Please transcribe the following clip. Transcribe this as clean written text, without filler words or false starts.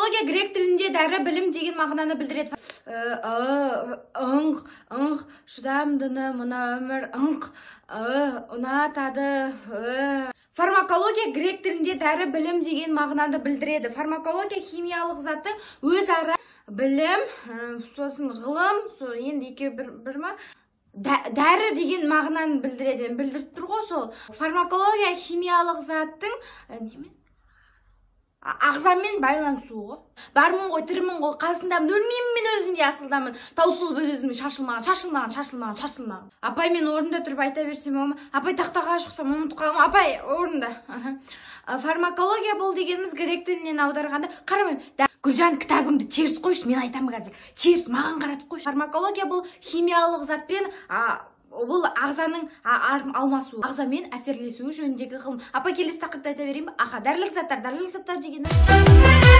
Фармакология грек тілінде дәрі, білім деген мағынаны білдіреді. Ыңқ, ыңқ, шыдамдыны мына өмір, ыңқ, ұнатады. Фармакология грек тілінде дәрі, білім деген мағынаны білдіреді. Фармакология химиялық заттың өзара білім, сосын ғылым, сол енді екеуі бір ма? Дәрі деген мағынаны білдіреді, білдіріп тұр ғой сол. Фармакология химиялық заттың немен? Ағзамен байланысуы ғой. Бармын ғой, тірімін ғой, қасындамын, өлмеймін мен өзімде асылдамын. Таусылып өз өзіме шашылмаған, шашылмаған, шашылмаған, шашылмаған. Апай, мен орында тұрып айта берсем болады ма? Апай, тақтаға шықсам ұмытып қаламын. Апай, орында. Фармакология бұл дегеніміз грек тілінен аударғанда, қарамаймын. Гүлжан, кітабыңды теріс қойшы, мен айтамын қазір. Теріс, маған қаратып қойшы. Фармакология бұл химиялық затпен, бұл ағзаның алмасуы, ағзамен әсерлесуі жөніндегі ғылым. Апай, келесі тақырыпты айта берейін бе? Аха, дәрілік заттар, дәрілік заттар дегеніміз.